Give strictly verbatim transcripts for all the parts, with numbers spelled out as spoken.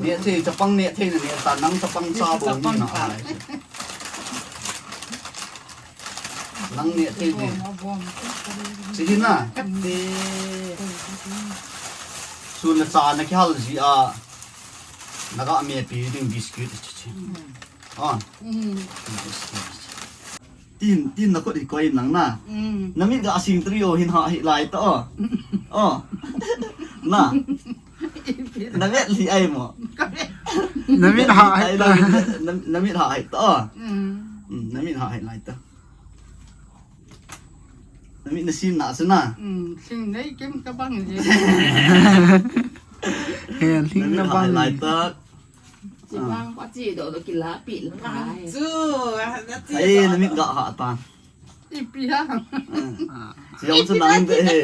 Neh thei, chapang neh thei na neh ta, nang chapang cha bou ni na ai. Nang neh thei ni. Chi hi na. Sun na cha na kihal ji a. Na ga me pi ding biscuit chi chi. Oh. Tin, tin na khut hi koi nang na. Na mit ga sing trio hin ha hi lai ta o. Oh. Na. Na vet li ai mo. Na mit ha hi ta. Na, na mit ha hi ta o. Na mit ha hi lai ta. Na mit na sin na sa na. Sing nei kim ka bang je. He, ling na bang lai ta. Chi bang pa chi do do kila pi la. Chu, na chi. Ai, na mit ga ha ta. Ipi ha. Chi yong chu nang de he.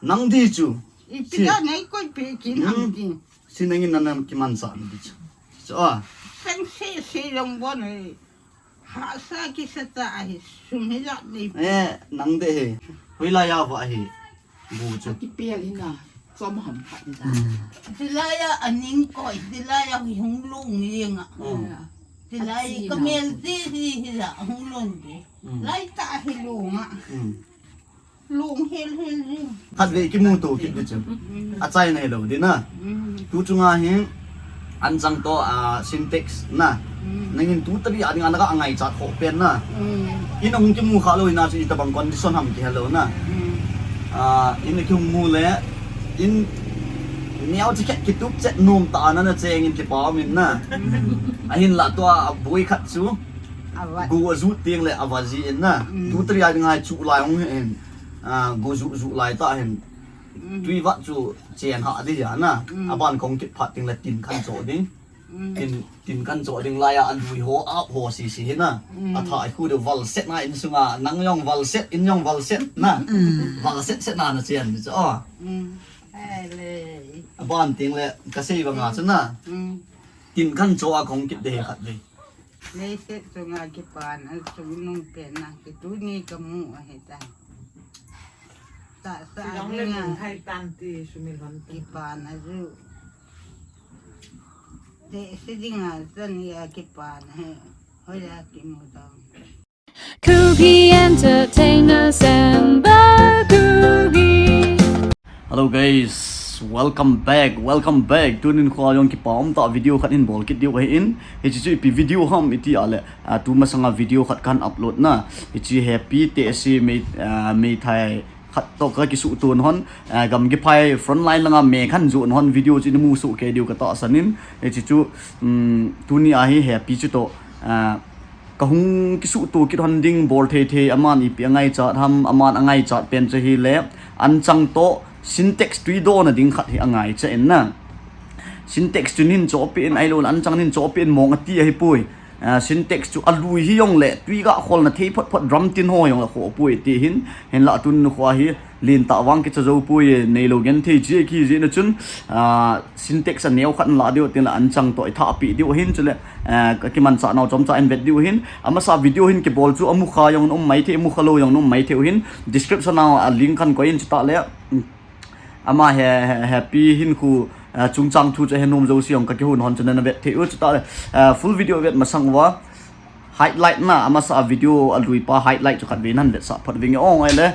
Nang di chu. Ipi da nei koi pi ki nang di. Si nangin nan nam ki man sa ni di chu. Chu a. Seng si si yong bon he. Ha sa ki sa ta hi sum hi la ni. Eh, nang de he. Hui la ya va hi. Bu chu. Ki pi li na. Chom ham phat ni da. Silai a aning koi, silai a hung lung ni nga. Silai ka mel ti ti hi la hung lung di. Lai ta hi lung a. Lung hel hel hel. Khat ve ki mu to ki di chu. A chai nai lo di na. Tu chunga hi an chang to a Sintex na. Nangin tu tari a ding a na ka ngai chat kho pen na. In hung ki mu kha lo ina chu i ta bang condition ham ki hello na. A, in ki hung mu le in neo chi khet ki tup chet nom ta na na cheng in ki pa min na. A hin la to a bui khat chu. Gu a zu ting le a va ji in na. Tu tari a ding a chu lai hung in. A, gu zu zu lai ta hin. Tui vat chu chen ha di ya na. A ban kong kit phat ting le tin khan cho ding. Tin, tin khan cho ding lai a, a lui ho, a ho si si hi na. A tha khu de val set na in sunga, nang yong val set, in yong val set na. Val set set na na chen ni cho. Ai le. A ban ting le, ka sei ba nga chu na. Tin khan cho a kong kit de khat ve. Leiset chunga kipan a chungnung pen na kitu ni ka mu a he ta. Ta sa a dinga hai tan ti sumil hon ta. Kipan a ju. Te si dinga chan ya kipan he. Hoya kimu ta. Kuki Entertainers and the Kuki. Hello guys, welcome back, welcome back. Tunin kho jong kipa um ta video khat in bol kit diu ahi in. Hichi chu ipi video ham iti ale. Ah, tu masanga video khat kan upload na. Hichi happy te si mei, ah, mei thai khat to ka kisuh tun hon. Ah, gam gi phai frontline langa me khan ju hon video chi mu su ke diu ka ta sanin. Hichi chu, um, tuni ahi happy chu to. Ah, Ka hung kisuh to kit hon ding bol thei thei, aman ipi angai chat ham, aman angai chat pen chu hi le, an chang to Sintex tui do na ding khat hi angai cha in na. Sintex chu nin cho pi in ai lo, an chang nin cho pi in mong ati ahi pui. Ah, Sintex chu a lui hi yong le, tui ga khol na thei phot phot drum tin ho yong le kho pui ti hin, hin la tun nu kho hi, Lin ta vang kicha zo pui, nei lo gen thei chi ki ji na chun, ah, Sintex a neo khat la diu tin la an chang to i tha pi diu hin chule, ah, ka kiman cha nau chom cha in vet diu hin, amasa video hin kibol chu amu kha jong um mai thei, amu kha lo jong um mai thei hin, description a, a link kan koi in chuta le, um, ama he, he, happy hin khu, ah, chungchang thu chu he nom zo si jong ka kihun hon chu na vet thei u chuta le, ah, full video vet masang uva, Highlight na, amasa a video a lui pa highlight chu khat ve nan vetsah phot vinge ong ai le.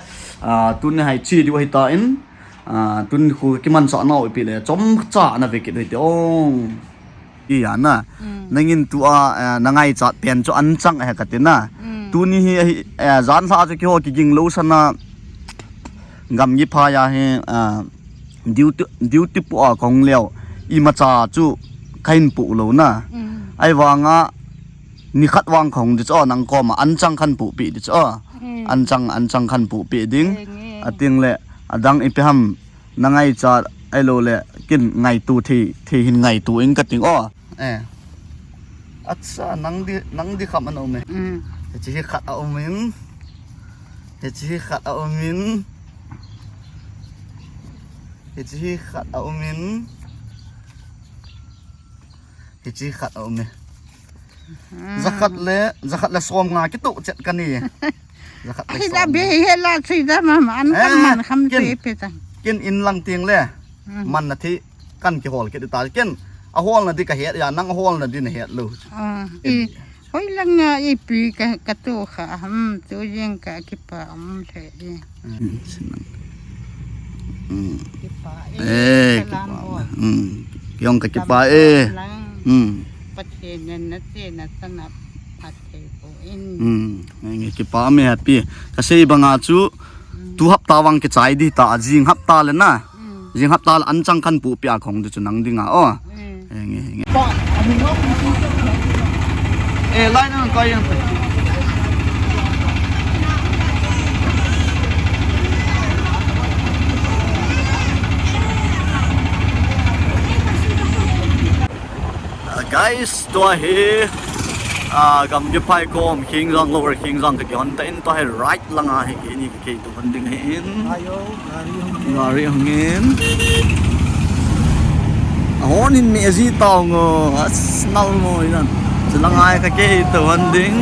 Ah, tun hai chi diu ahi ta in. Ah, tun khu kiman cha nau ipi le. Chom cha na ve kit hoi te ong. Iya na. Mm. Nangin tu a, eh, na ngai chat pen chu an chang he ka ti na. Mm. Tuni hi, eh, jan lha chu kiho kiging lo sana. Gam gi pha ya hi, ah, duty, duty pu a kong leo. Ima cha chu kahin pu lo na. Mm. Ai vanga Ni khat vang khong di chu, nang koma an chang khan pu pi di chu. Mm. An chang, an chang khan pu pi ding. Eng, eng. Ating le, adang ipi ham, na ngai cha, ai lo le, kin ngai tu thi, thi hin ngai tu ing ka ting o. Eh. Acha, nang di, nang di kham an um e. Mm. Hichi hi khat a um in. Hichi hi khat a um in. Hichi hi khat a um in. Hichi khat a um e. Hmm. Jakhat le, jakhat le som nga kitu chet ka ni. Jakhat le som. Hi da be he la chui da ma ma an kan man kham pe pe ta. Kin in lang ting le. Hmm. Man na thi. Kan kihol kit ta ken. A holna di ka het ya, nang a holna di na het lou. Ah, i, hoi langa ipi ka, ka tu kha, hmm, tu jeng ka kipa, um, the, i. Hmm, sinang. Hmm. Kipa, i, eh, salam kipa. Bol. Hmm. Kiyong ka kipa, eh. Lang. Hmm. Pathen na na che na sana phat thei poi. Hmm. Nge kipa me happy. Ka sei banga chu, hmm, tu hapta vang kichai di ta, jing hapta le na. Hmm. Jing hapta le an chang kan pu pia khong di chu nang dinga o. Hmm. Henge, henge. Eh, line ang kaya. Ah, guys, tua hi, ah, Gamgiphai kom, Khengjang, Lower Khengjang, ka kihon ta in, tua hi right langa hi, kei ni ka kei tu hon ding hi in. Ayo, gari hong in. Gari hong in. A hon in me ji tao ngo, as nal mo inan. Chulanga hi ka kei tu hon ding.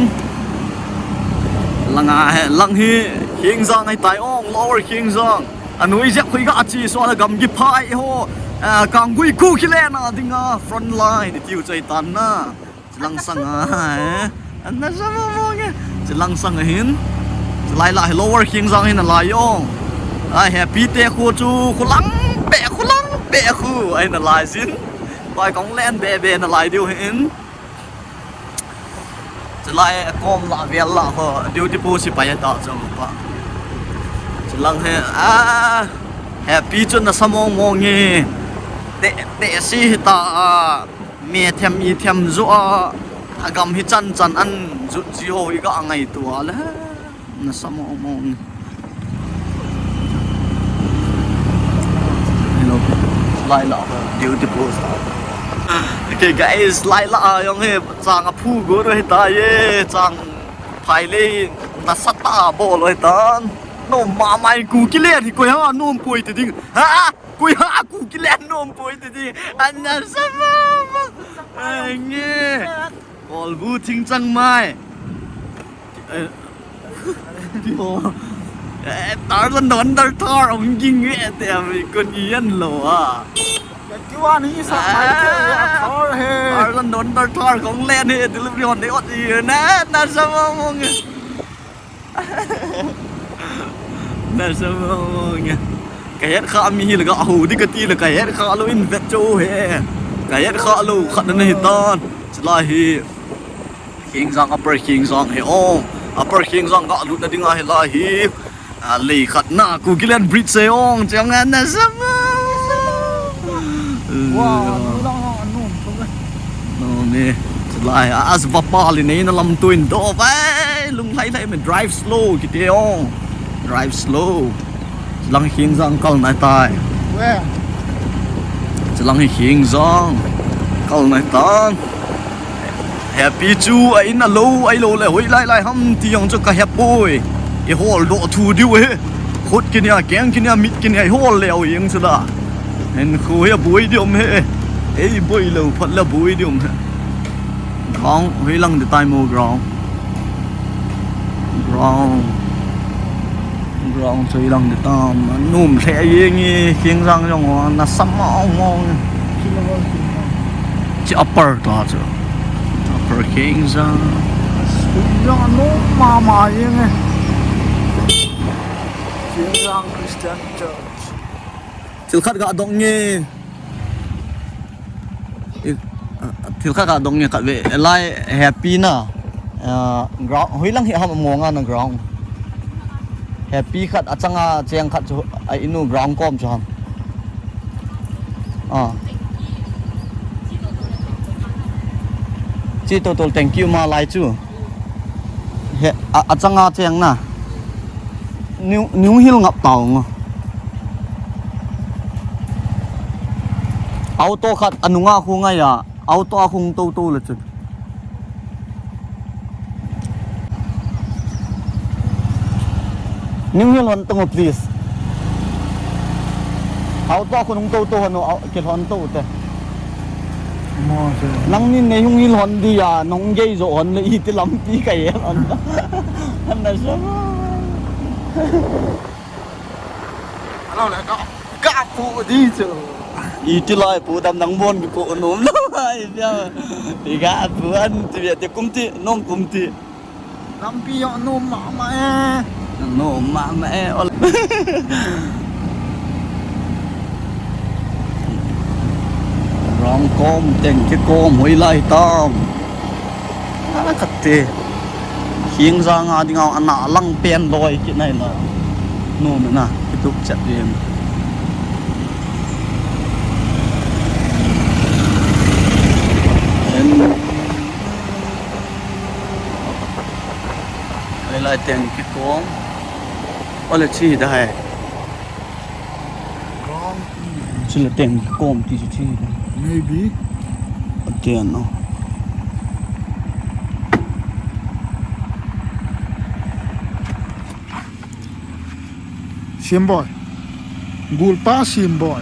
Langa hi, lang hi, Khengjang hi tai ong, Lower Khengjang. Anoi jep khui ga achi so la Gamgiphai ho, ah, Kanggui Kuki le na dinga front line tiu chai tan na. Chilang sanga, eh. An na sa mo mo nge. Chilang sanga hin. Chulai la hi Lower Khengjang hin alai ong. Ai, happy te khu chu khulang pe, khulang pe khu. Ai na lai sin. Bai kong len be be na lai diu hin. Chulai kom la vel la ho, duty post sipai ta chang pa. Chilang hi, ah, happy chu na sa mong mong e. Te, te si hi ta, ah, me them i them zo a, a gam hi chan chan an zut ji ho i ga ngai tu a le. Na sa mong mong e. Hello. Laila, beautiful. Okay, guys, Laila, ah, jong hi, chang a phu go ro hi ta ye, chang phai le, na sa ta bol ro hi tan. Nom ma mai Kuki le hi koi ha, nom poi ti ding. Ha? Koi ha Kuki le nom poi ti ding. An na sa ma ma. Ai, nge. Kol bu thing chang mai. Eh, ti ho. Eh, Tarzan don dar thar ong ging ve te a mi kon i yan lo a. Ka kiwa ni sa mai te a thar he. Tarzan don dar thar kong len he delivery hon de ot i na na sa mo mong. Na sa mo mong. Ka het kha mi hi la ka ho di ka ti la ka het kha lo in vet cho he. Ka het kha lo khat na hi tan. Chulai hi. Khengjang, Upper Khengjang hi ong. Upper Khengjang ga lut na ding ahi lai hi. A, lei khat na Kukiland Bridge hi ong. Chiang a na sa ma. Wow, no lang ang anun. No ni. Lai as vapa li nei na lam tuin do vai. Lung lai lai me drive slow kiti ong. Drive slow. Chilang Khengjang kal nai tai. Where? Chilang hi Khengjang kal nai tan. Happy chu a in a lo, a lo le hoi lai lai ham ti jong chu ka hepoi. I hol doh thu diu he. Khut kinia, keng kinia, mit kinia, i hol le o jeng chu la. En khu he boi diom he. Ei boi lo phat la boi diom he. Ground, hoi lang di tai mo ground. Ground. Ground chu i lang di tam, num lheh jeng e, Khengjang jong o, na sa mong mong. Chi Upper ta chu. Upper Khengjang. Khengjang num mama jeng e. Khengjang Christian Church. Thil khat ga dong nge. I, ah, thil khat ka dong nge khat ve, lai Happy na, ah, ground, hoi lang hi ham mo nga na ground. Happy khat, achanga cheng khat chu, a inu ground kom chu ham. Ah. Chi to tol thank you ma lai chu. He, a, achanga cheng na. New, New Hill ngap tao ngo. Auto khat anunga khu ngai a, auto a khung to to le chu. New Hill hon to ngo, please. Auto a khung to to hon, au, ke hon to te. Mo se. Nang nin nei hung hil hon di a, nong gei zo hon le i ti lampi ka ye hon. Hon na sa. Alo le ka, ka pu di chu. Iti lai pu dam nang bon ki pu nom lo ai bia. Ti ga pu an ti bia ti kum ti nong kum ti. Lampi yo nom mama e. Nom mama e. Ol. Rong kom teng ki kom hoi lai tam. Ala kate. Hieng janga dinga ana lang pen loi kit nai na. Nom na ki tuk chat din. Lai lai teng ki kom. Ole chi da hai. Wrong. Chule teng ki kom ti chi da. Maybe. Patien no. Simboi. Gulpa Simboi.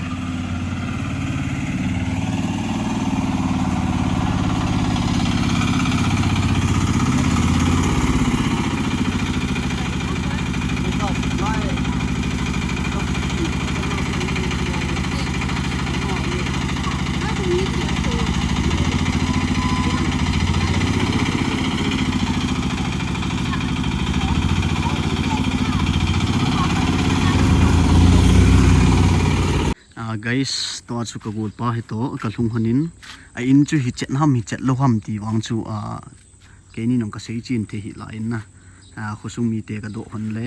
Ah, guys, tua chu ka golpa hi to, ka lhung honin. A in chu hi chet ham, hi chet lo ham ti vang chu, ah, keini nong ka sei chin thei hi la in na. Ah, khosung mite ka doh hon le.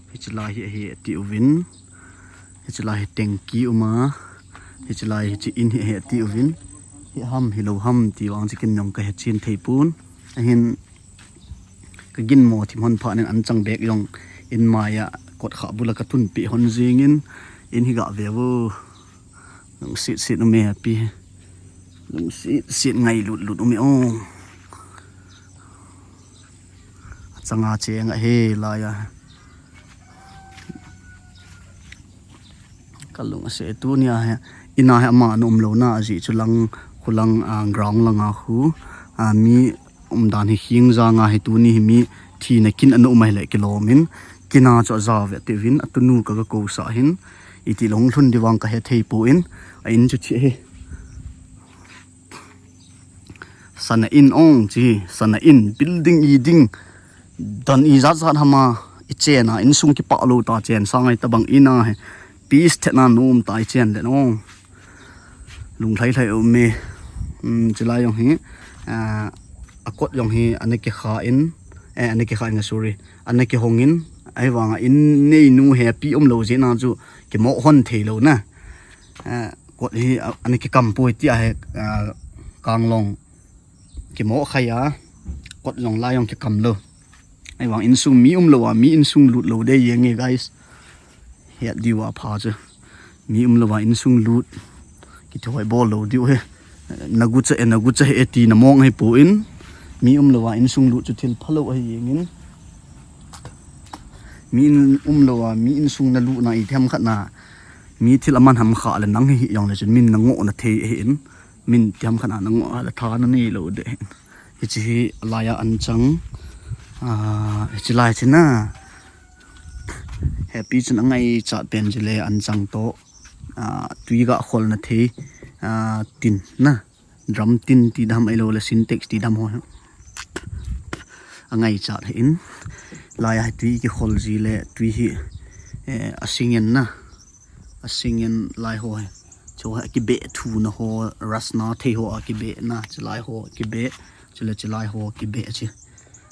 Hi chila hi, hi ti uvin. Hi chila hi tengki uma. Hi chila hi chi in hi, hi ti uvin. Hi ham, hi lo ham ti vang chu kin nong ka he chin thei pun. Ahin Ka ginmo thim hon phat nin an chang bek jong in maiya kot kha bula ka tunpi hon jingin in hi ga ve vo. Lungsit sit ume api. Lungsit sit ngai lut lut ume o. Achanga cheng ahi laiya. Ka lung ase tunia hi. Ina hi ama nom lo na aji chu lang khulang, ah, ground langa khu, ah, mi umdan hi hing janga hi tuni hi mi thina kin ana um ahile kilom in, kina chu aja ve tivin, atunu ka, ka ko sa hin, iti long lhun di vang ka he thei pon, a in chu chi hi. Sana in ong chi, sana in building i ding, dan i jat jat hama, i chena, insung kipa lo ta chen, sangai tabang ina hi, peace thena nom ta i chen den ong. Lung lhai lhai um e. Um, chilai jong hi, ah, a kot jong hi, ana kikha in, eh, ana kikha in, sorry, ana kihong in, ahivanga in neinu happy um lo jeh na chu, kimo hon thei lo na. Eh, kot hi, ah, ana kikam poi tia hi, ah, kanglong kimo khai a, kot jong lai jong kikam lo. Ahivang insung mi um lo a, mi insung lut lo de jeng e, guys. Hiat diu a pha chu. Mi um lo a insung lut. Kithoi bol lo diu he. Nagu cha e, nagu cha he ti na mong hi pon. Mi um lo a insung lut chu thil pha lo ahi jeng in. Mi in um lo a, mi insung na lut na i them khat na. Mi thil aman ham kha le nang hi jong le chun min na ngo na thei ahi in. Min tiam khat a na ngo a le tha na nei lo de. Hichi hi laiya an chang. Ah, hichi lai chi na. Happy chun angai chat pen chi le an chang to. Ah, tui ga khol na thei. Ah, tin na. Drum tin ti dam ai lo le Sintex ti dam ho. Angai chat hin. Laiya tui ki khol ji le tui hi, eh, a singen na. A singen lai ho hi. Chu hi a kibe thu na ho, rasna thei ho a kibe na, chilai ho kibe, chule chilai ho kibe chi.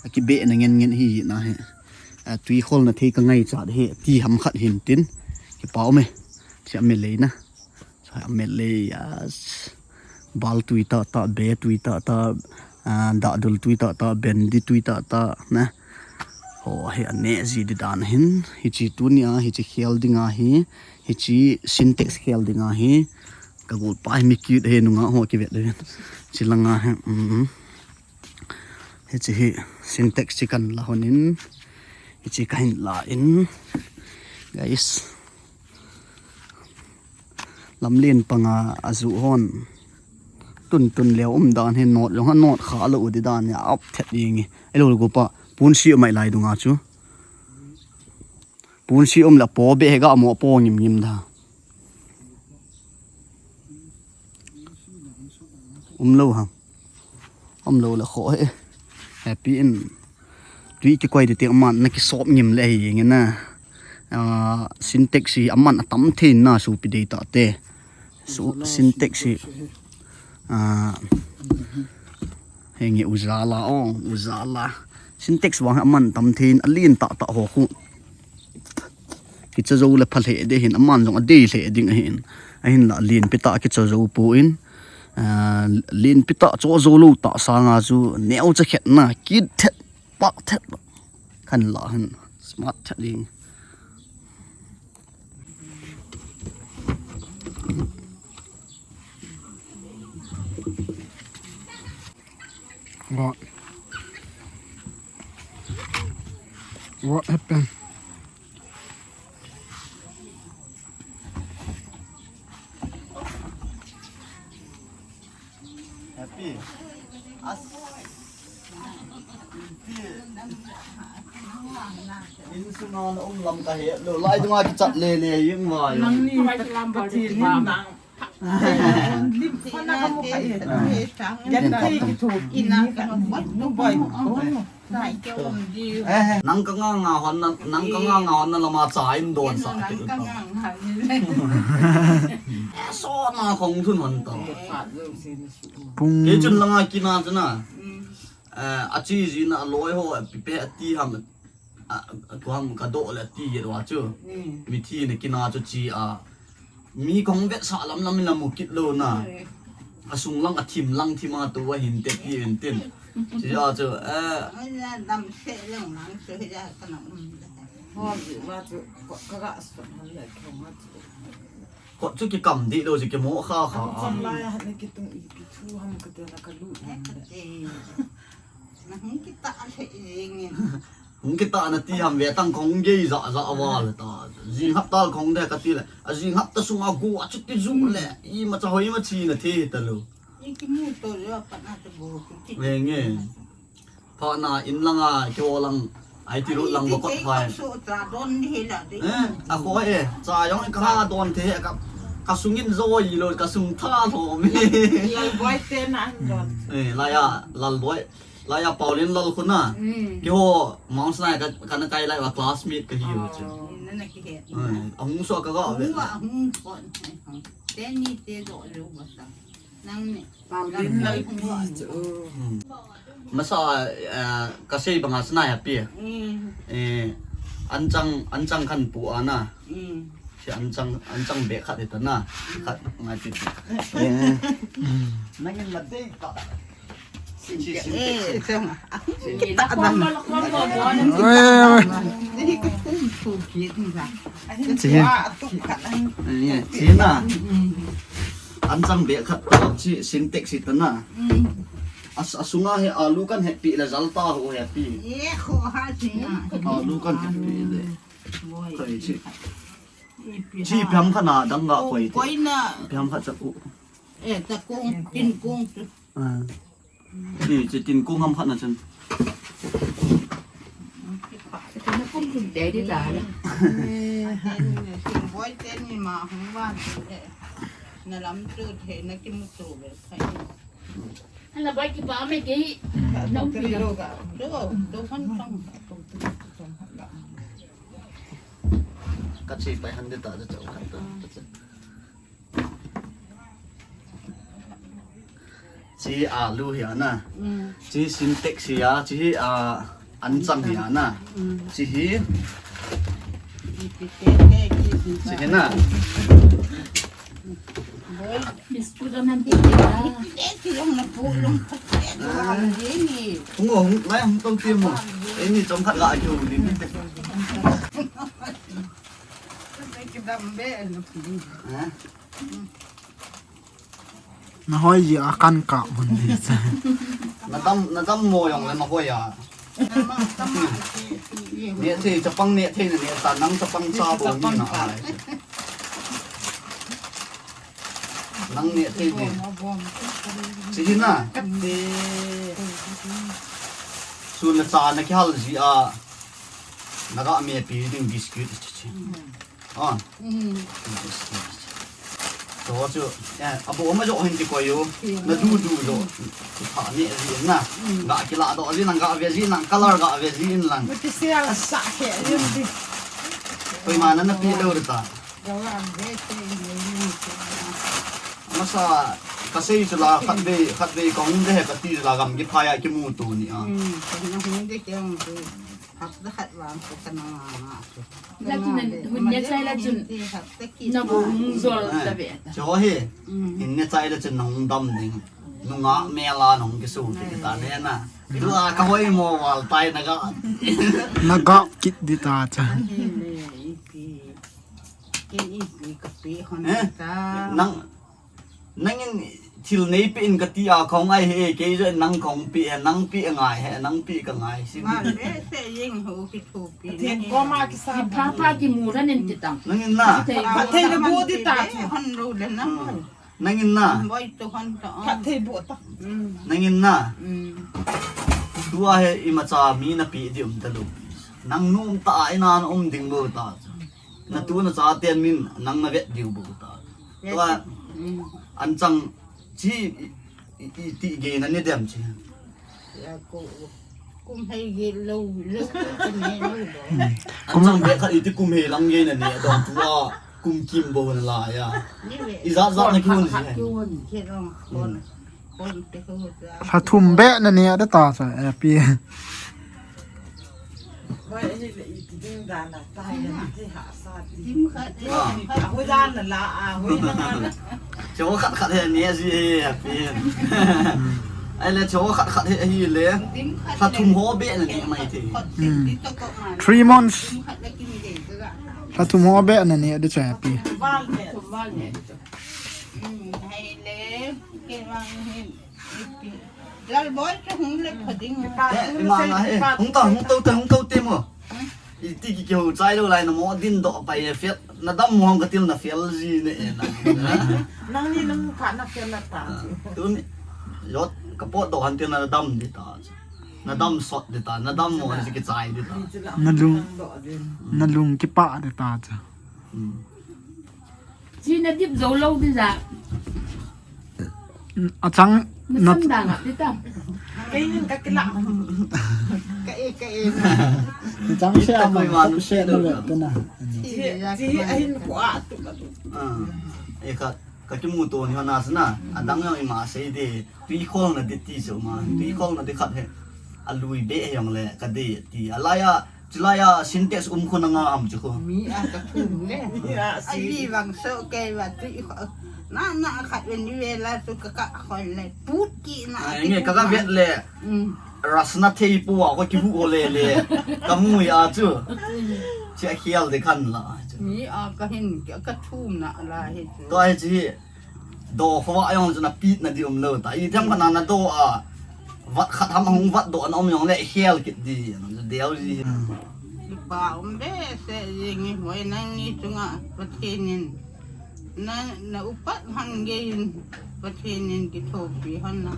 A kibe na ngen ngen hi na hi. A tui khol na thei ka ngai chat hi, ti ham khat hin tin. Kipa um e. Chi a me lei na. Chi a me lei, yes. Bal tui ta ta, be tui ta ta, ah, dahdul tui ta ta, bendi tui ta ta, na. Ho, hi a ne ji di dan hin, hichi tunia, hichi khel dinga hi, hichi Sintex khel dinga hi, ka golpa hi mi cute hi nunga ho kivet le. Chi langa hi, mm. Hichi hi Sintex chi kan la honin, hichi ka hin la in, guys. Lamlen panga aju hon. Tun tun leo um dan hi not jong ha not kha lo di dan ya ap thet ding i. Elo go pa. Punsi um mai lai dunga chu. Punsi um la po be he ga mo po ngim ngim da. Umlou ham. Umlou le kho he. Happy in. Tui kikoi ti ti aman na kisop ngim le hi nge na. Ah, Sintex hi aman atam thei na supi dei ta te. Su Sintex hi. Ah, henge ujala o, ujala. Sintex vang aman tam thei in alin ta ta ho khu. Kicha zo le pha hle de hin, aman jong adei hle ding ahin. Ahin la lin pita kicha zo pu in. Ah, lin pita cho zo lo ta sanga chu neo cha khet na, kit thet, pak thet. Kan la hin smart thet ding. What? What happened? Happy. As. Insunga na um lam ka he lo. Lai dunga kichat le le yung ma yung. Nang ni ka, ka ti ni nang. Lim pa na ka mu ka e. Yan ka i kithu. Ina ka mu bai. Nang ka nga nga hon na, nang ka nga nga hon na lama cha in don sa. Nang ka nga nga ni. So na kong thun hon to. Pung. Ke chun langa kina chuna. Eh, achi ji na loi ho pipe ati ham. A, a, kuam ka do le ti ye wa chu. Mi thi na kina chu chi a. Mi kong vet sa lam lam la mu kit lo na. Asung lang athim lang thima tu wa hin te ti en tin. Chi a chu, eh. Ai, dam se lang lang chu ya ka na um. Ho, wa chu, ko, ka ga sa han le ko ma chu. Ko chu ki kam di lo ji ki mo kha kha. Cham lai ha ne ki tung i pi thu ham ka te na ka lu. Nang kita le ing. Hung kita na ti ham ve tang kong gei za za wa le ta. Jing hap tal kong de ka ti le. A jing hap ta sunga gu a chu ti ju le. I ma cha hoi ma chi na the ta lo. I ki mu to le pa na ta gu chu ti. Nge nge. Pa na in langa ki ho lang. Ai ti ru lang ba kot phai. So ta don ni la de. Eh, a ko e. Cha yong ka ha don the ka. Ka sungin zo i lo ka sung tha lo mi. Lal boy te na an don. Eh, la ya lal boy. Laiya Paulin lal khuna. Kiho Mount Sinai ka, kana kai lai wa classmate ka hi u chu. Nana kihe. Ahung so ka ga ve. Hung wa hung kon. Teni te do le wa ta. Nang ne. Paulin lal pi chu. Masa, eh, ka sei banga Sinai a pi. Eh, anchang, anchang khan pu ana. Si anchang, anchang be khat ta na. Khat ngai ti. Nangin la dei ta. China. Anchang be khat ta chi Sintex hi ta na. As, asunga he alu kan he pi la jal ta ho he pi. Alu kan he pi le. Koi chi. Chi piam khat na dang ga koi. Koi na. Piam khat sa ku. Eh, ta kung, tin kung tu. Ah. Ni, chi tin kung ham khat na chun. Ito na kung kung te di ta na. Tin boy te ni ma hung wa tu le. Na lam tu the na ki mu tu le. Hala boy ki pa me ke. Na um pi lo ga. Do, do han tang. Ka chi pai han de ta de chau khat ta. Chi alu hi ana. Chi Sintex hi a, chi hi a, anchang hi ana. Chi hi. Chi hi na. Biscuit aman ti. Hung o, hung, lai hung tong ti mo. Ei ni chom khat la a kiu ni. Ha? Na hoi ji a kan ka mun ni cha. Na dam, na dam mo jong le na hoi a. Ne thei chapang ne thei na ne ta nang chapang cha bo ni na ai. Nang ne thei ne. Chi hi na. Sun le cha na kihal ji a. Na ga me pi ding biscuit chi chi. Ah. Chu, eh, abo ma jo hin ti ko yo. Na du du jo. Tha ne ji na. Ga kila do ji na, ga ve ji na, color ga ve ji in lang. Mati sial sa ke yun di. Koi ma na na pi lo ta. Masa, ka sei chu la, khat vei, khat vei ka hung de he ka ti chu la, gam kiphai a kimu tu ni a. Hmm, ka na hung de ke hung de. Hak da khat vang ko ka na nga nga ko. La chun na, hun ne chai la chun. Hak da ki. Na bo hung zol ta ve ta. Cho he. Hmm. Hin ne chai la chun na hung dam ding. Nunga mel a na hung kisu ti ta ne na. Tu a ka hoi mo val tai na ga. Na ga kit di ta cha. Ken ipi kape hon ta. Nang, nangin thil neipe in kati a kong ai he, kei jo nang kong pe, nang pe ngai he, nang pe ka ngai si. Ma be se yeng ho kithopi. Pathen koma kisa. Pha pha kimu tha nin ti tang. Nangin na. Pathen na bu di ta. Hon ro le na. Nangin na. Boi to hon to. Pathen bu ta. Nangin na. Tua he imacha mi na pe di um ta lo. Nang nu um ta a ina na um ding lo ta. Na tu na cha ten min nang na vet diu bu ta. Tua, mm, an chang chi i, i, i ti ge na ni dem chi. Ya ko, kum hei ge lo, lo, kum hei lo lo. An chang be khat i ti kum hei lang ge na ni, dong tua, kum kim bo na la ya. Ni ve. I za za na ki hun ji hai. Ki hun, ki hun, kon, kon te ko za. Sa thum be na ni ada ta sa, eh, pi. Hoi, ahi le iti ding dan a tai, iti ha sa ti. Dim khat, ah, dim khat. Hoi dan la, ah, hoi dan. Cho khat khat he ni ji he, he pi. Ai le cho khat khat he hi le. Dim khat. Sa thum ho be na ni mai the. Hmm. Three months. Dim khat le kin de ka. Sa thum ho be na ni de cha pi. Val be. Val be. Hmm, hai le, ke wang hin. Lal boy chu hung le pha ding. Eh, ima nga he. Hung ta, hung tau ta, hung tau te mo. Hmm? I ti ki ki ho chai lo lai na mo din do pai e fel. Na dam mo hung ka til na fel ji ne e na. Nang ni nang kha na fel la ta. Ah, tu ni. Jot ka pot do han til na dam di ta. Na dam sot di ta, na dam mo ni ki chai di ta. Na lung, na lung kipa di ta cha. Hmm. Chi na dip zo lo di ja. A chang na, na chang dang a ti ta. Kei nin ka kila. Ka e, ka e. Ni chang se a ma, ka se lo le te na. Chi, chi a hin ko a tu ka tu. Ah, e ka, ka kimu to ni hana sana. A dang yo ima sei de. Tui khol na di ti so ma. Tui khol na di khat he. A lui be he yong le ka de ti. A lai a Chulai a Sintex um khun a nga am chu khu. Mi a ka thum le. Mi a si. A li vang so kei va tui kho. Na na khat ven ni ve la tu ka ka khoi le. Put ki na. Ai, nge ka ka vet le. Mm. Rasna thei pu a ko ki hu o le le. Ka mu ya chu. Chi a khial de khan la chu. Mi a ka hin ka, ka thum na la he chu. To ai chi. Do kho a jong chu na pit na di um lo ta. I them khat na na do a. Vat khat ham hung vat do na um jong le hel kit di. Na deu ji. Kipa um be se jing i hoi nang ni chunga Pathen in. Na, na upat hon gei in Pathen in kithopi hon na.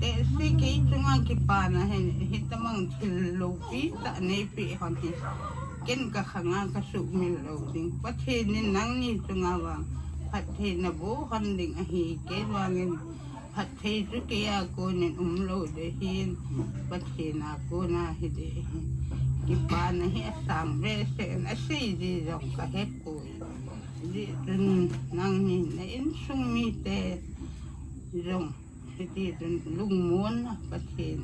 Te se kei chunga kipa na hen, hitamang thil lopi ta nei pi hon hi. Ken ka khanga ka sumil lo ding. Pathen in nang ni chunga vang. Phattheina bo hon ding ahi kei vangin. Phatthei chu kei a konin um lo de hin. Pathen a kona hi de hin. Kipana hi asang ve se na sei ji jong ka he poi. Ji chun nang ni na insung mite jong. Hiti chun lungmon na Pathen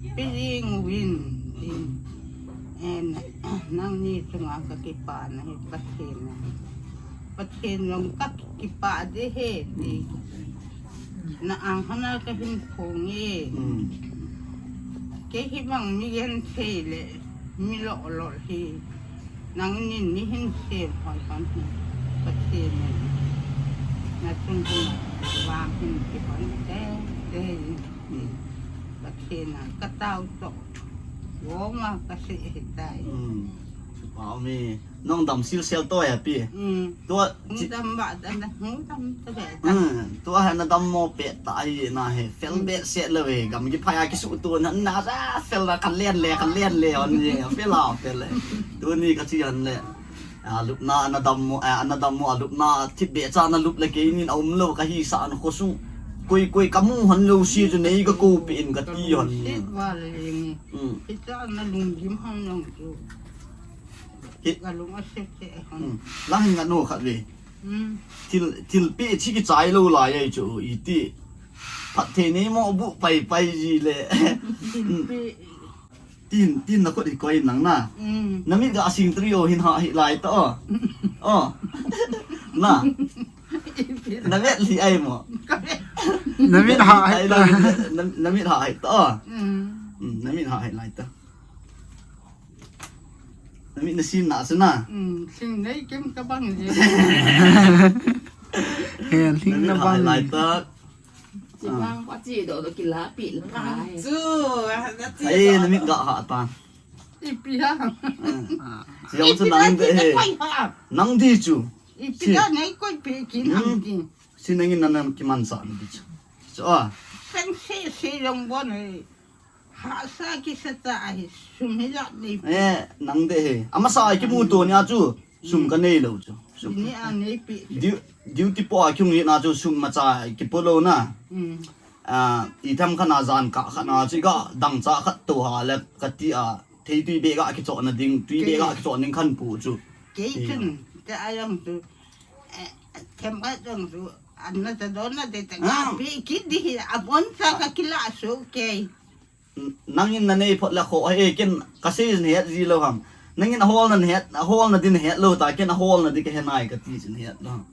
in pe jing uvin tin, en, nangni chunga ka kipana hi Pathen a. Pathen jong ka kipa de he ti. Na ang hana ka hin phong e. Hmm. Kei hi bang mi gen thei le mi lo lo hi. Nangnin nei hin sem hoi pan hi. Pathen in. Na chung hung vang hin kipon te, te hin. Pathen a ka tao to. Wo ma ka se he tai. Hmm. Pao mi. Nong dam sil sel to ya pi. Hmm. Tua hung chi- dam ba ta na, hung dam ta be ta. Hmm. Tua ha na dam mo pe ta ai na he. Fel be se le ve. Gam ki phaya ki su tu na na ra fel la ka len le, ka len le on ye. Fel la fel le. Tu ni ka chi an le. A lupna ana dammo, a ana dammo, a lupna thipbeh cha ana lup le keinin aumlou kahisah in khosung. Koi koi kamu hon lou si chu nei kakou peh in kati hon. Sit val le nge. Hmm. Hicha ana lunggim hon lou chu. Hi. Kalung aset che hon. Hmm. Lang hin ngah nom khat ve. Hmm. Thil, thilpeh chi kichai lou lai ahi chu iti. Phatthei nei mo bu pai pai ji le. Thilpeh. Tin, tin na khut hi koi nang na. Mm. Na mit ga sing trio hin ha hi lai ta o. O. Na. Na vet li ai mo. Na mit ha hai ta. Na, na mit ha hai ta o. Mm. Mm, na mit ha hai lai ta. Na mit na sin na sa na. Mm, sing nei kim ka bang je. He, sing na bang lai ta. Chibang pa chi do do kila pi la pai. Chu, na chi. Ai, do. Na mit ga ha ta. Ipi ha. Siang chu nang de he. Nang di chu. Ipi ha nei koi pi ki nang di. Si nangin nang kiman sa di chu. So a. Seng si si long bon he. Hahsa kisa ta ahi, sum hi la nei pi. Eh, nang de he. Amasa a kimu to nia chu, sum ka nei lou chu. Sum. Ni a nei pi. Diu, diu ti po a kiung ni na chu, sum macha kipo lou na. Mm. A, i tham khat na jan ka khat na chu ga dang cha khat to ha le kati a. Thei tui be ga kicho na ding, tui be ga kicho ning khan pu chu. Kei chun, te ayang chu. Eh, them ka chang chu. An na ta don na de ta ga pi ki di hi, a bon sa ka kila su kei. Nangin na nei phot le kho, eh, ken ka sei jin het ji lou ham. Nangin a hol na het, a hol na din het lou ta, ken a hol na di ka he nai ka ti jin het lou ham.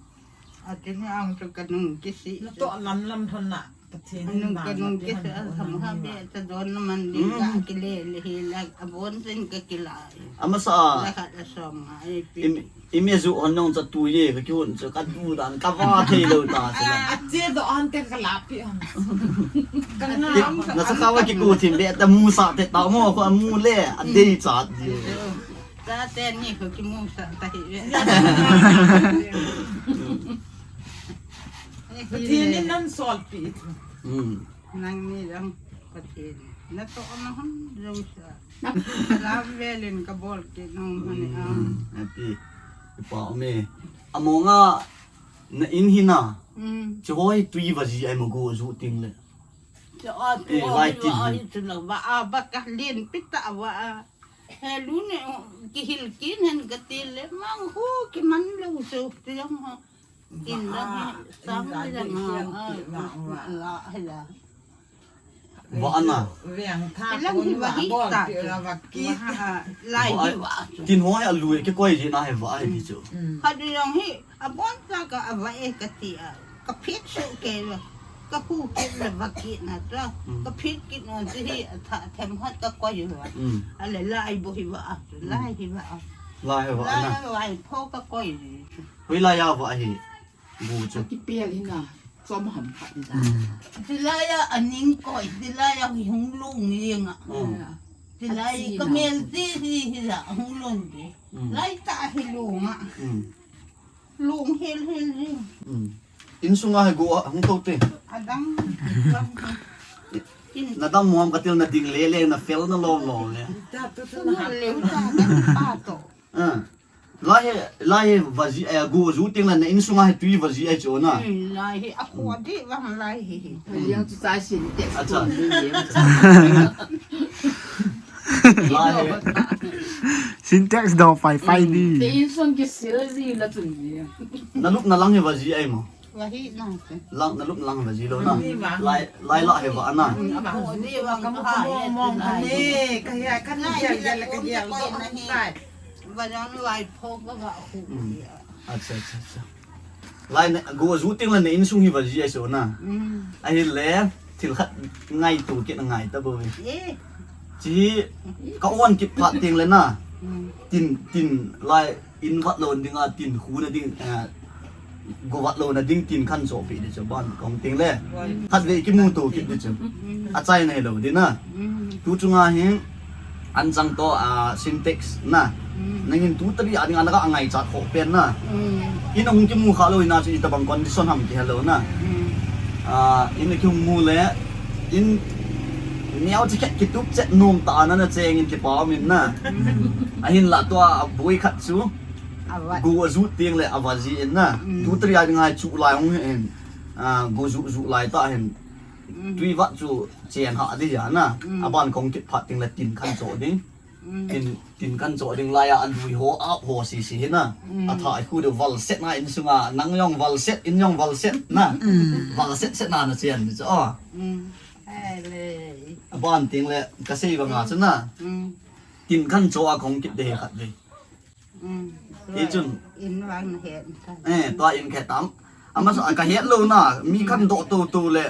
A ti ni ang chu ka nung kisi. Na to lam lam thon na. Ka thi ni nung na, ka nung kisi a ham ha be ta don na man di ka ki le le hi la a bon sin ka ki la. Amasa. La ka la som nga ai pi. Imi ju hon nong cha tu ye ka ki hon cha ka tu dan ka va thei lou ta cha la. A che do an te ka la pi an. Ka na. Na sa ka wa ki ku thim be ta mu sa te ta mo ko mu le a dei cha di. Ta te ni ko ki mu sa ta hi. Pathen in nan sol pi. Hmm. Nang ni lang Pathen. Na to na hon jo sa. Lam velin ka bol ki nong mani a. Ati. Ipa me. Amonga na in hina. Mm. Chu hoi tui va ji ai mo go ju ting le. Chu a tu eh, a lai hi ti va hi. Ai chu la va a ba ka lin pita va a. He lu ne ki hil kin hen ka ti le mang hu ki man lo so ti jong ho. Tin la hi sang le jong ho. La he la. Vana. Veng tha. Elang hi va hi ta. Lai hi va. Tin hoi a lui ke koi ji na he va hi chu. Kha du jong hi a bon ta ka a va e ka ti a. Ka phit su ke lo. Ka khu ke lo va ki na ta. Ka phit ki no ji hi a tha them hat ka koi va. A le lai bo hi va. Lai hi va. Lai hi va na. Lai pho ka koi ji. Hoi lai a va hi. Bu chu. Kipel hina, chom ham khat ni ta. Tilai a aning koi, tilai a hi hung lung ni nga. Tilai ka mel ti hi hi la hung lung di. Lai ta hi lung a. Lung hel hel hi. Insunga hi go a hung to te. Adang. Na dam muam ka til na ding le le na fel na lom lom le. Ta tu tu na le ta ta pa to. Lai he, lai he vaji, eh, go ju ting la na insunga he tui vaji ai chu na. Hmm, lai he a khu di vang lai he he. Yang chu ta sin te. Acha. Lai he. Sintex do pai pai di. Te insung ke sil di la chun di. Na lup na lang he vaji ai mo. Vahi na te. Lang, na lup lang vaji lo na. Lai, lai la he va na. A khu di vang ka mo mo ka ne, ka ya ka ni ya ya la ka ya. Vajan lai pho ka ga khu. Acha, acha, acha. Lai na, go ju ting la na insung hi vaji ai so na. Ahi le, thil khat ngai tu ke na ngai ta bo ve. Chi, ka on kit phat ting le na. Tin, tin, lai, in vat lo ding a, tin khu na ding, eh, go vat lo na ding tin khan so pi di chu ban kong ting le. Khat ve ki mu to kit di chu. A chai nei lo di na. Tu chunga hi an chang to a Sintex na. Nangin tu tali a ding an ka ngai chat kho pen na. In hung ki mu kha lo ina chu i ta bang condition ham ki hello na. A, in ki mu le in neo chi khet ki tup chet nom ta na na cheng in ki pa min na. A hin la to a bui khat chu. Go ajuh teng le ava ji in na. Tu tria ding ai chu lai hung hin. Go juh juh lai ta hin. Tui vat chu chen ha di ja na. Aban kong kit phat teng le tin khan cho ding. Tin, tin kan cho ding lai a, alui ho, ap ho sisi hi na. Atha khu de valset na insunga, nang jong valset, in jong valset na. Valset set na na chen ni cho. Aban teng le, kasei banga chu na. Tin kan cho a kong kit de khat ve. Hichun. In vang na het. Eh, tua in khe tam. Ama sa ka het lo na, mi kan do to to le.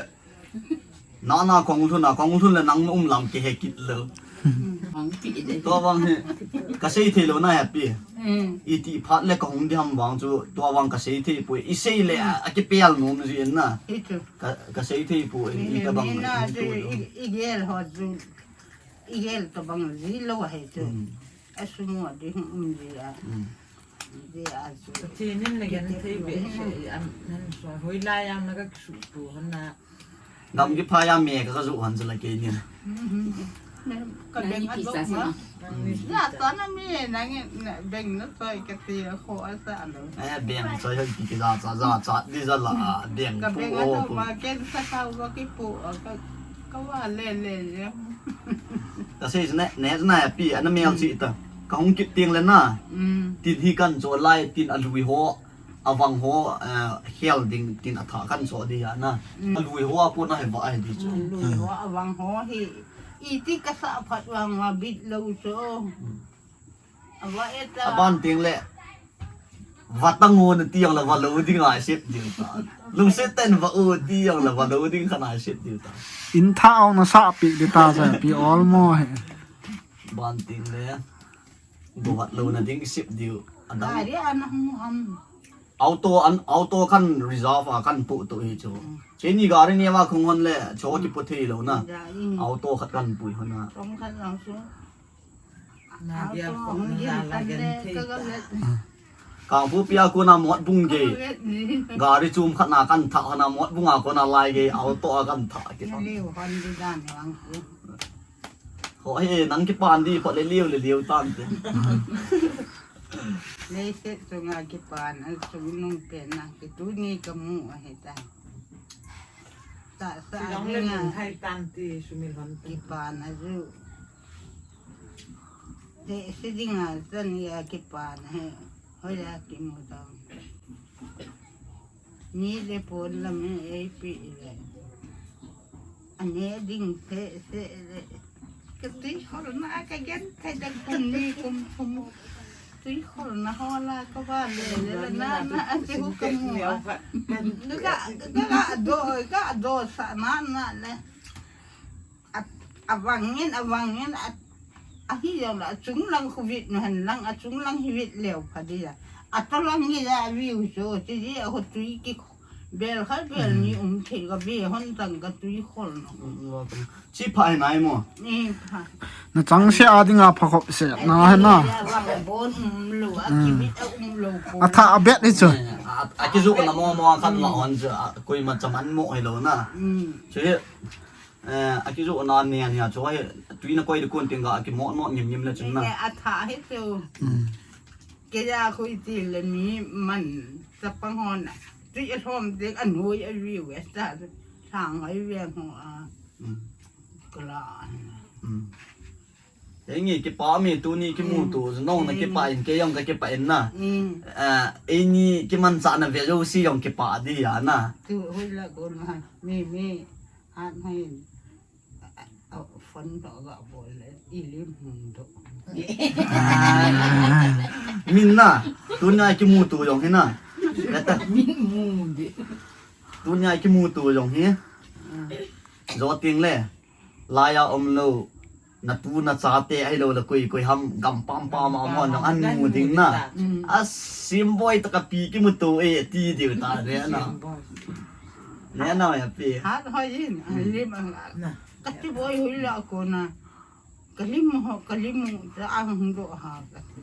Na na kong lhun na, kong lhun le nang um lam kihe kit lo. Tua vang hi, kasei thei lo na happy. Iti phat le kong di ham vang chu, tua vang kasei thei poi. Isei le, akipel nom ji in na. Ka, kasei thei poi, ita bang. Igel ho chu. Igel tabang ji lo hai tu. Asumo di hung um ji a. Di a chu. Pathen in le gan thei be se, an, nan so, hoilai a na ka su tu hon na. Gam kipha a me ka ka ju hon chu la ke ni. Ka beng a dok ma. Ya ta na mi nang beng na soi ka ti a kho a sa lo. Eh, beng soi hoi ki ja cha, ja cha di ja la, beng ka beng a dok ma ken sa ka wa ki pu, ka, ka wa le le. Kasei ne, ne na happy, ana mel chi ta. Ka hung kit teng le na. Tin hi kan cho lai, tin alui ho, avang ho, eh, khel ding, tin atha kan cho di ya na. Alui ho a pu na he ba he di cho. Alui ho, avang ho hi. Iti ka sa phat vang ma bit lo cho. Aban teng le. Vatang o na ti jong le valo ding a sep diu ta. Lungset ten va o ti jong le valo ding khan a sep diu ta. In tha ong na sa pi di ta ja pi all mo he. Ban teng le. Go vat lo na ding sep diu. Adang. Gari ana hung ham. Auto an, auto kan reserve a kan pu tu hi chu. Keini gari ne va khung hon le cho ki pu thei lo na. Auto khat kan pui hon na. Kangpokpi a kona mot bung gei. Gari chum khat na kan thah hon na mot bung a kona lai gei auto a kan thah ki. Ho he nang kipan di phat le liu le liu tan te. Leiset chunga kipan a chungnung pen na kituni kamu ahi ta. Ta sa dinga kipan a ju. Te se dinga chan ya kipan he. Hoila kimu ta. Ni le pon la me ei pi le. Ane ding se se le. Ka tui khol na ka gen thai dang kum ni kum kum. Tui khol na ho la ka ba le le le na na a se hu ka mu a. Ka, ka, ka do, ka do sa na na le. A, avangin, avangin, a, ahi jong la, achung lang khu vit nu hen lang, achung lang hi vit leo pha di a. Ato lang hi ja view so, ti di a khu tui ki Bel khat bel ni um thei ka ve hon tang ka tui khol no. Chi pha hi nai mo. Ni pha. Na chang se a dinga pha khop se na he na. Bon um lo a ki mit a um lo ko. A tha a bet ni chu. A, a ki ju na mo mo khat la hon chu, a, koima chaman mo hi lo na. Chu hi, eh, a ki ju na ne ni a chu hi, tui na koi de kon ting ga a ki mo mo ngim ngim le chu na. A tha hi chu. Keija khu iti le mi man chapang hon a. Tui a lhom ding a noi a riu e ta. Thang hoi ve ho a. Kala. Engi kipa mi tuni kimu tu, nong na kipa in, kei jong ka kipa in na. Ah, eini kimanchah na ve jouse jong kipa di a na. Tu hoi la ko na. Mi, mi. Hat mai. A, a, phone to ga bol le, i lim hung do. Ah, min na, tunia kimuto jong hi na. Kata. Min mu di. Tunia kimuto jong hi. Ah. Jo ting le, laiya um lo, na tu na chate ahilou le koi, koi ham gam pam pam a um hon jong an mu ding na. Mm. A sim boi to ka pi kimuto e ti diu ta ne na. Sim boi. Ne na ya pi. Hat hoi in, a lim a. Na. Kati boi hui la ko na. Kalim ho, kalim ta ang do ha kati.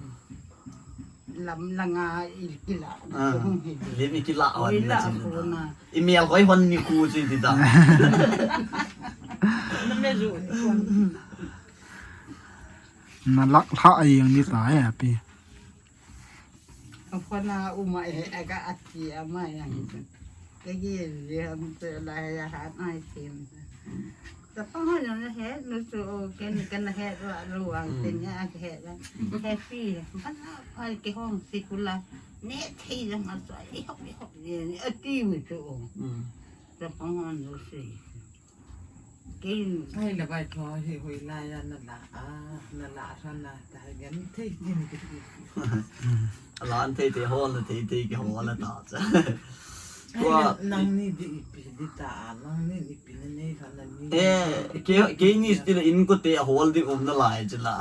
Lam langa i kila. Ah, lim i kila on na. Hui la ko na. I mel hoi hon ni ku chi ti ta. Na me ju. Na lak lha a yang ni ta ya pi. Kona uma e, aga ati ama yang. Kagi ham tu la ya hat ai tim. Chapang ho na het nu tu o ken ken het wa lu ang tin ya het la. Happy. Mana ai ke hong sikula. Ne thei la ma so. I hop i hop ye ati mi tu o. Chapang ho na si. Ai la bai tho hi hui la ya na la a na la ra na ta ha gen thei tin ki ti. Ala an thei te hol na thei te ki hol la ta cha. Ai tua la nang ni di ipi di ta a, nang ni ipi na nei kha na ni. Eh, ke ke ni ti la in ko te hol di um na lai cha la.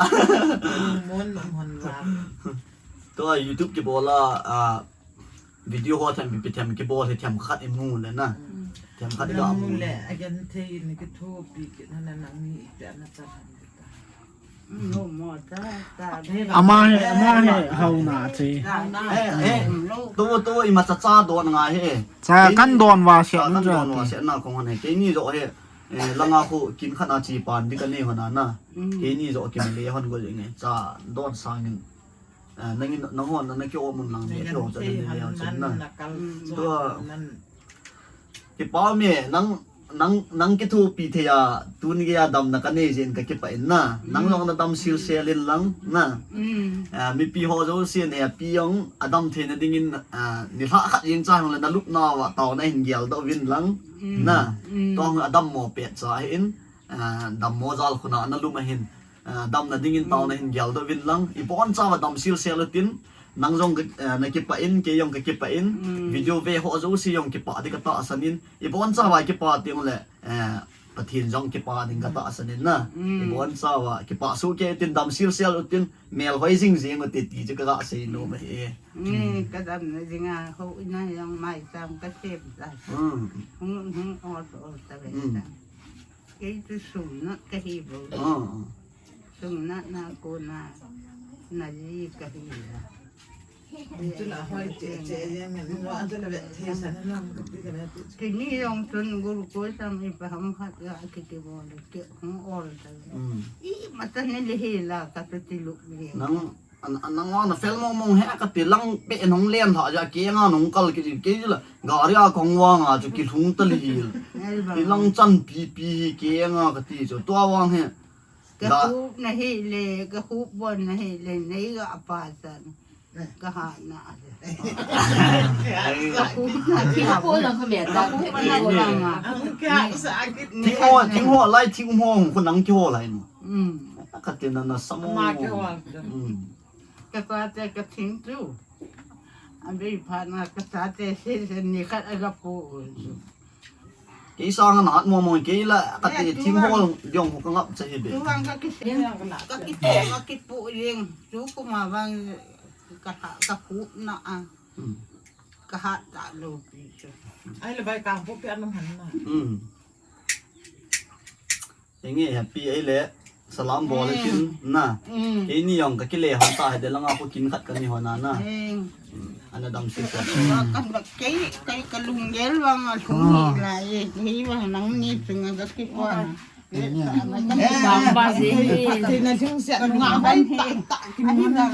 Mon mon la. Tua YouTube ki bola a Video ho them pipi them kibol hi them khat i mu le na. Them khat i ga mu le. Agen thei ni kithopi kit na nang ni i pe na cha tham ta. No mo ta ta. Ama he, ama he, hau na che. Eh, eh. To to i ma cha cha don nga he. Cha kan don wa se nu cha. Don wa se na kong ne. Ke ni jo he. Eh, langa khu kin khat na chi pan di ka ne ho na na. Ke ni jo ki le hon go le nge. Cha don sang in. Ah, nangin, nangho, na, na ki-om un lang, na ki-om chan, na, na, na, na, na, kal, mm, tua, nan. Kipa me, nang, nang, nang kithopi thei a, tuni gei a damna ka nei jeh in ka kipah in na. Nang jong na dam sil sel in lang, na. Mm. Ah, mipi ho jouse ne, pi jong a dam theina dingin, ah, nilhah khat jeng cha hung le na lupna uva taona hin geldoh uvin lang, mm, na. Mm. Tua hung a dammo pet cha hin, ah, dammo jal khuna na lum a hin. Ah, damna dingin taona hin geldoh uvin lang. I bonchauva dam sil sel utin, nang jong ka, ah, na kipah in, kei jong ka kipah in, mm, video ve ho jouse jong kipah di ka tahsan in, i bonchauva kipah teng le, eh, Pathen jong kipah ding ka tahsan in na. Mm. I bonchauva kipah soh kei utin dam sil sel utin, mel hoi jing jing utin ti chu ka ga sei nom ahi. Mm, ka damna dinga houin a jong maicham ka sem ta. Mm. Hung, hung ol ol ta ve ta. Kei chu sum na ka hi bou. Ah. Sum na na ko na, na ji ka hi la. Chu la hoi che che yang na no a chu la ve thei sa na no. Kini jong chun guru ko sam i pa ham khat ga ki ki bol ke hung ol ta. Mm. I mata ne le hi la ka tu ti lu ye. Nang An, an, nang na fel mong mong he ka ti lang pe nong len tha ja ke nga nong kal ke ke la gari a kong wa nga chu ki lhung ta li hil. Hi lang chan pi pi hi ke nga ka ti chu tua wang he. Ka hup na hi le, ka hup bon na hi le, nei ga pa chan. Ka ha na. Ka hup na ki po na ko me ta. Ka hup na la nga. Thing ho, thing ho lai, thing ho ko nang ki ho lai no. Mm. Ka ti na na samo. Ma ki ho. Mm. Ka kua te ka thing tu. A bei pha na ka sa te se se ni khat a ka pu. Kei sang na hat mo mo kei la ka te thing hol jong ho ka ngap cha hi be. Tu ang ka ki se ka ki pu ka ki pu jing. Tu ku ma bang ka ha ka pu na a. Hmm. Ka ha ta lo pi chu. Ai le bai ka pu pi a nong han na. Hmm. Enge happy ai le salam bol le kin na. Mm. Kei ni jong ka kile hon ta he de langa ko kin khat ka ni hon na na. Mm. Ana dam si sa. Ka, ka, kei, kei ka lunggel vang a lhung hi la ye. Hi vang nang ni chunga ka ki kwa. Bang ba si. Kei na thing sia nga ban ta ta ki mu na.